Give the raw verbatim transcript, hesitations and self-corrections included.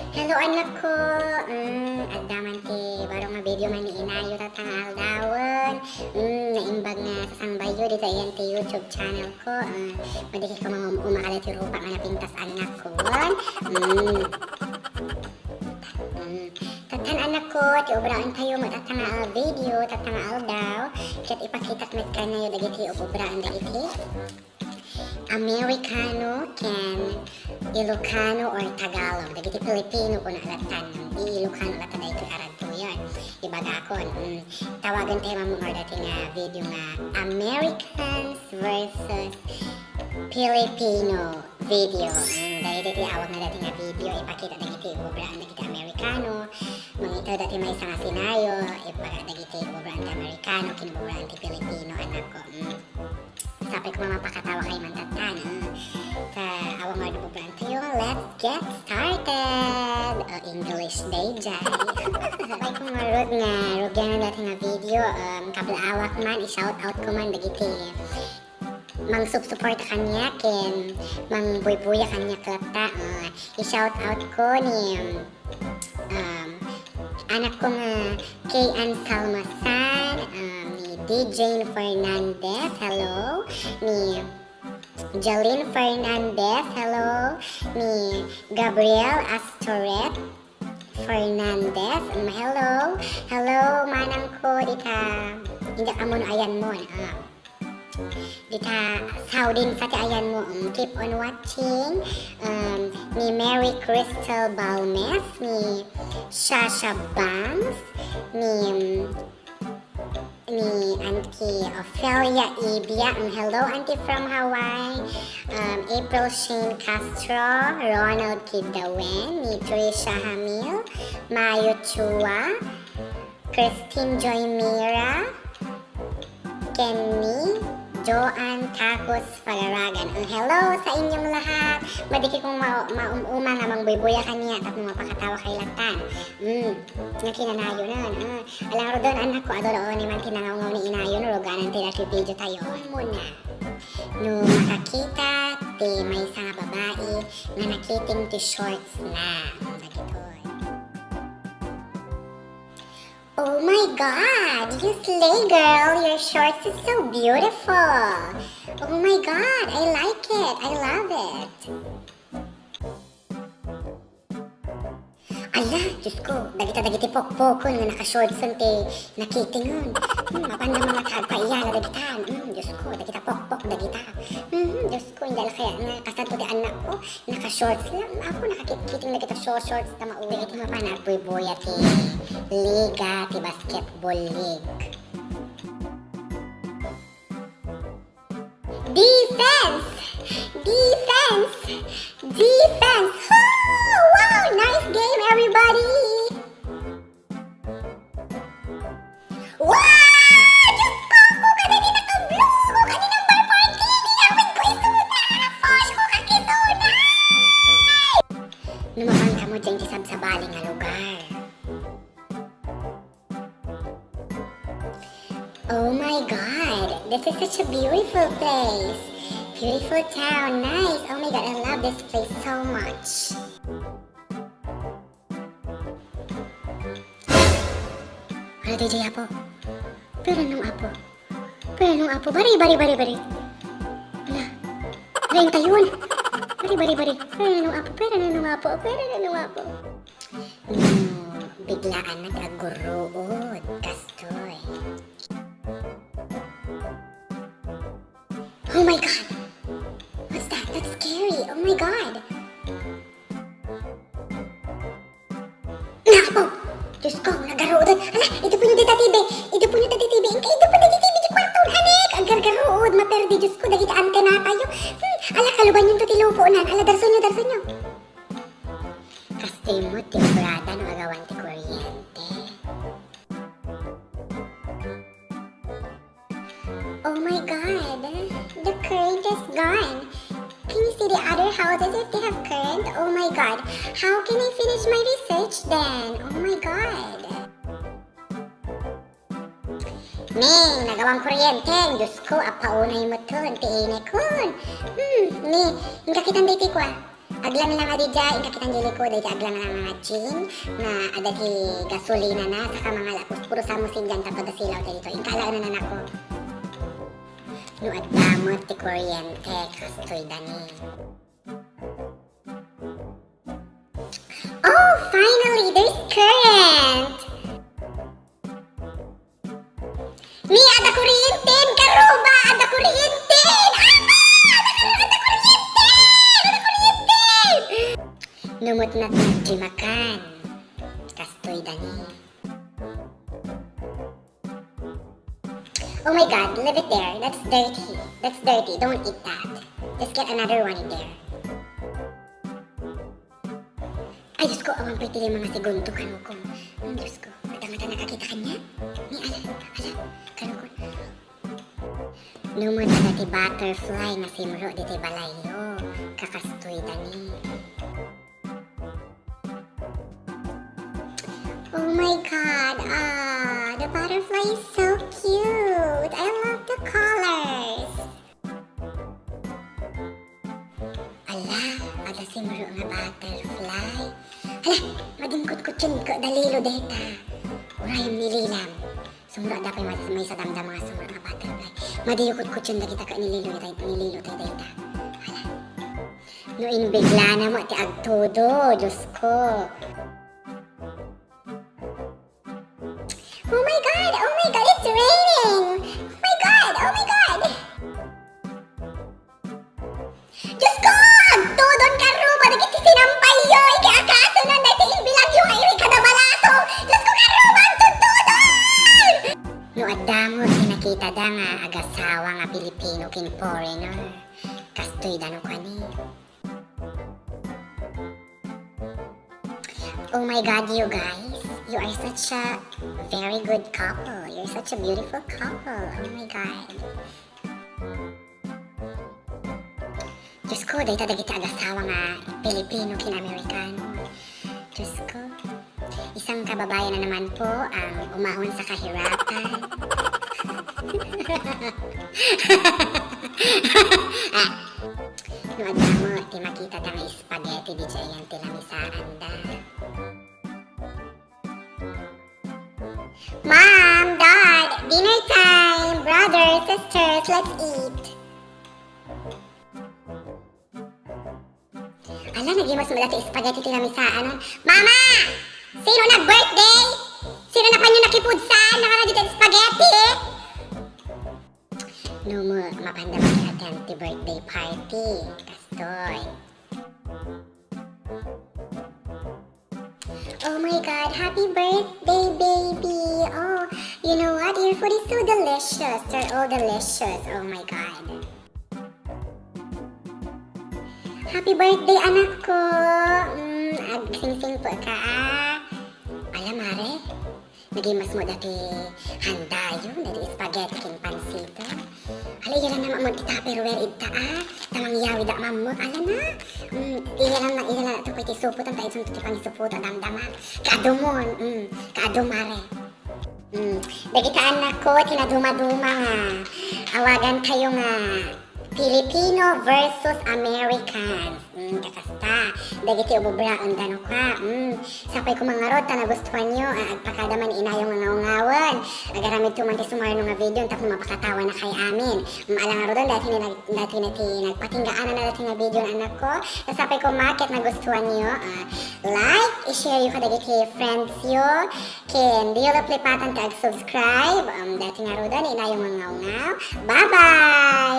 Hello, anak ko. Mm, adda man ti baro nga video man ni inayo tatta nga aldawen. Mm, naimbag nga sasangbayyo dita iyan ti YouTube channel ko. Mm, madi kay ko mangum-uma kada ti rupa nga napintas, anak ko. Mm. Mm. Tattan, anak ko, ti obraentayo met tatta nga video, tatta nga aldaw. Ket ipakitak met kanayo dagiti ub-obraan dagiti Americano ken Ilocano or Tagalog, dagiti Filipino kuna lattan, i-Ilocano latta daytoy aradtoyen. Ibagakon, mm, tawagan tayo mamungor dati nga video nga Americans versus Filipino video. Mm, daytoy ti awag nga dati nga video, ipakita dagiti ub-obraan dagiti Americano, mangiter dati maysa nga senario, ibaga dagiti ub-obraan ti Americano, ken ub-obraan ti Filipino, anak ko. Mm. Sapay ko nga mapakatawa kayo man tattan, ah. Ta, awan nga di problema tayo. Let's get started! Ah, English day, jay. Sapay ko nga rud nga, rugianan dati nga video, um, kablaawak man, i-shout out ko man dagiti mangsubsuporta kaniak, ken mangbuybuya kaniak latta, ah, i-shout out ko ni, um, Um, anak ko nga kay Ann Salmasan, um, ni D Jane Fernandez, hello. Ni Jalen Fernandez, hello. Ni Gabriel Astoret Fernandez, um, hello. Hello, manang ko, dita. Hindi ka mo no ayan mo, ah. Dita Saudi sa ti ayan mo, um, keep on watching. Um, ni Mary Crystal Balmes, ni Shasha Bangs, ni, um, ni Auntie Ophelia Ibia. Um, hello, Auntie from Hawaii. Um, April Shane Castro, Ronald Kidawen, ni Trisha Hamil, Mayo Chua, Christine Joy Mira, ken ni Joan Tacos Pagaragan. Ang hello sa inyong lahat. Madiki kong ma-, maum-uma nga mangbuybuya kaniak tapno mapakatawa kayo lattan. Mm, nga kinanayonan. Ah, alang rodon, anak ko, adu raon ni man tinangawngaw ni inayon, ruganan ti dati video tayo. Muna. No makakita ti maysa nga babai nga nakiting ti shorts na. Dagitoy. Oh my God! You slay, girl! Your shorts is so beautiful! Oh my God! I like it! I love it! Ala, Diyos ko, dagita dagiti pokpokon nga naka-shortson ti nakitingon. Hmm, mapanda mga tagpaiyala dagitan. Hmm, Diyos ko, dagita pokpok dagita. Hmm, Diyos ko, hindi ala kaya nga kasanto ti anak ko. Naka-shorts lang. Ako, nakakit-, kiting na kita short-shorts ta mauli. Iti mapan agbuybuya ti liga, ti basketball league. Defense! Defense! Defense! Oh, wow! Nice game, everybody! Wow! Diyos ko, ako kadagita kablogo, kadi number fourteen, iyawid ko isuna, fosh ko kakisuna! Numapan kamo dyan ti sabsabali nga lugar. Oh my God, this is such a beautiful place. Beautiful town, nice. Oh my God, I love this place so much. Ano, D J Apo? Pero nung Apo. Pero nung Apo. Bari, bari, bari, bari. Ala. Ala, yung tayon. Bari, bari, bari. Pero nung Apo. Pero nung Apo. Pero nung Apo. No, biglaan na ti agguruod. Kastoy. Oh my God! What's that? That's scary. Oh my God! Nga po! Diyos ko, nagaruod. Ala, iti punyo dita T V. Iti punyo dita T V. Inka, iti punyo dita T V. Di kwarto, anek! Agargaruod. Maperdi, Diyos ko, dagiti antena tayo. Hmm, ala, kaluban yun to ti lupo nan. Ala, darso nyo, darso nyo. Kastoy mo, timbrada no agawan ti kuryente. Oh my God! The current is gone! Can you see the other houses if they have current? Oh my God! How can I finish my research then? Oh my God! Ni, nagawan kuryente, Diyos ko, apaunay mo ton, ti inekon. Hmm, ni, inka kitan daytoy kua. Aglanglanga daydiay, inka kitan, Jericho, daydiay aglanglanga nga gin, nga adda ti gasolina na, saka mangala, pus-, puro samo sindian tapno adda silaw daytoy. Inka alaen, anakko. No adda met ti kuryente, kastoy da ni. Oh, finally, there's current! Ni, adda kuryente, karuba, adda kuryente! Ama! Adda, adda kuryente! Adda kuryente! No met natnag ti makan, kastoy da ni. Oh my God, leave it there. That's dirty. That's dirty. Don't eat that. Just get another one in there. Ay, Diyos ko, awan pay ti lima nga segundo, kanukon. Ay, Diyos ko, mata-mata nakakita kaniak? Ni, ala, ala, kanukon. No met adda ti butterfly nga simro ditoy balayyo, kakastoy da ni. Oh my God, ah, the butterfly is so cute. I love the colors. Ala, adda simro nga butterfly. Hala, madi nga kutkotien ko, adda lilo dayta. Uray, nililam. Sumro, adda pay may, maysa damdama nga sumro nga butterfly. Madi nga kutkotien dagita ket nililo tay, nililo tay dayta. Hala. No inbiglana met ti agtudo, Diyos ko. Oh my God! Oh my God! It's raining! Oh my God! Oh my God! Diyos ko! Agtudon, karuba, dagiti sinampayyo, iti akasenan daytoy imbilagyo nga iri kada balato! Diyos ko, karuba, agtudtudon! No adda met ti nakitada nga agasawa nga Pilipino ken foreigner, kastoy da no kani. Oh my God, you guys. You are such a very good couple. You're such a beautiful couple. Oh my God. Diyos ko, dayta dagiti agasawa nga Pilipino ken Amerikano. Diyos ko. Isang kababayan na naman po ang umahon sa kahirapan. Ah, no adda met ti makitada nga spaghetti, daydiay ti lamisaanda. Mom, Dad, dinner time! Brothers, sisters, let's eat! Ala, nagimas met dayta ti spaghetti ti lamisaan. Mama! Sino nag-birthday? Sino napanyo nakipudsan? Nakana dayta ti spaghetti? No, ma-, mapanda man attend ti birthday party. Kastoy. Oh my God, happy birthday, baby! Oh, you know what? Your food is so delicious. They're all delicious. Oh my God. Happy birthday, anak ko! Mm, agsingsing po ka, ah. Ala, mare. Nagimas mo dayta ti handayo, dayta ti spaghetti ken pansito. Ala, iyala na mammo ti Tupperware idta, ah. Ta mangyawid a mammo. Ala na. Mm, iyala na, iyala na to pay ti supot, ta isu ti pangisupot a damdama. Kaadu mo, mm, kaadu, mare. Mm, dagita annak ko, ti nadumaduma nga awagan tayo nga Filipino versus Americans. Mm, kakasta. Dagiti ububraen da no ka. Mm, sapay ko man ngarud ta nagustuhan yo, ah, agpakada man inayo nga ngawngawen. Agaramid to man ti sumarno nga video tapno mapakatawa na kay amin. Mm, ala ngaruden, dati ni nag-, dati na ti nagpatinggaan na dati nga video nga annak ko. Sapay ko man ket nagustuhan yo, ah, like, i-share yo kadagiti friends yo. Ken, diyo laplipatan ti ag-subscribe. Um, dati ngaruden, inayo nga ngawngaw. Bye-bye!